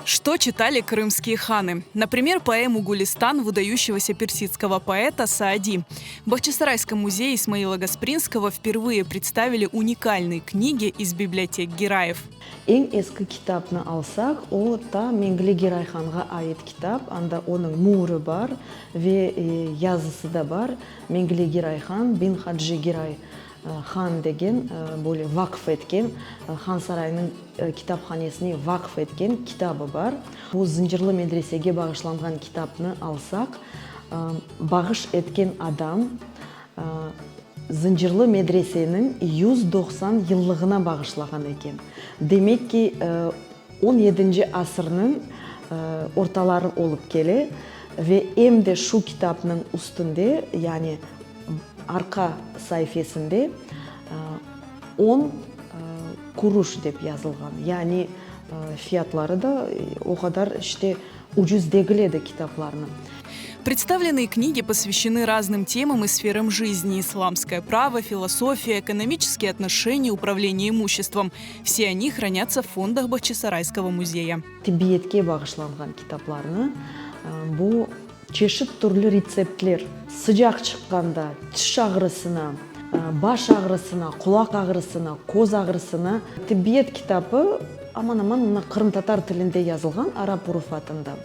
Что читали крымские ханы? Например, поэму «Гулистан» выдающегося персидского поэта Саади. В Бахчисарайском музее Исмаила Гаспринского впервые представили уникальные книги из библиотек Гераев. Eñ eski kitapnı alsaq, o, ta Mengli Geray hanğa ait kitap, anda onıñ müürü bar ve yazısı da bar, Mengli Geray han bin Hacı Geray han degen, böyle vaqf etken, Han sarayınıñ kitaphanesine vaqf etken kitabı bar. Bu Zıncırlı medresege bağışlanğan kitapnı alsaq, bağış etken adam Zıncırlı medreseniñ 190 yıllığına bağışlağan eken. Demek ki, on yedinci asırnıñ ortaları olıp kele ve em de şu kitapnıñ üstünde, yani arqa saifesinde on kuruş dep yazılğan. Yani fiyatları da o qadar işte ucuz degil edi kitaplarnıñ. Представленные книги посвящены разным темам и сферам жизни: исламское право, философия, экономические отношения, управление имуществом. Все они хранятся в фондах Бахчисарайского музея. Tibbiyetke bağışlanğan kitaplarnı bu çeşit türlü retseptler, sıcaq çıqqanda, tiş ağrısına, baş ağrısına, qulaq ağrısına, köz ağrısına. Tibbiyet kitabı aman-aman mına qırımtatar tilinde yazılğan, arap urufatında.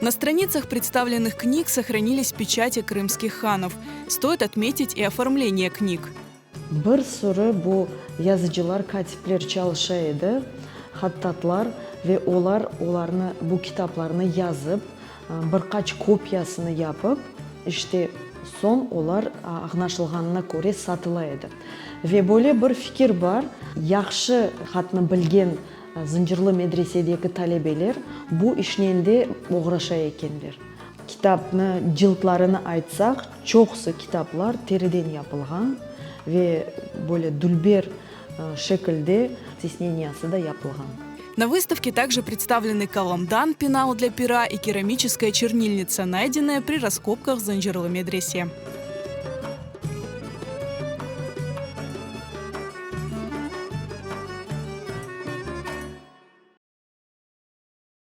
На страницах представленных книг сохранились печати крымских ханов. Стоит отметить и оформление книг. Bir sürü bu yazıcılar, kâtipler çalışa edi, hattatlar, ve olar olarnı, bu kitaplarnı yazıp, bir qaç kopiyasını yapıp, işte, soñ olar añlaşılğanına köre satıla edi. Ve böyle bir fikir bar, yahşı hatnı bilgen Zıncırlı medresedeki talebeler bu işnen de oğraşa ekenler. Kitapnı cıltlarını aytsaq, çoqusı kitaplar teriden yapılğan ve böyle dülber şekilde tisneniyası da yapılğan. На выставке также представлены каламдан, пенал для пера и керамическая чернильница, найденная при раскопках в Зынджирлы медресе.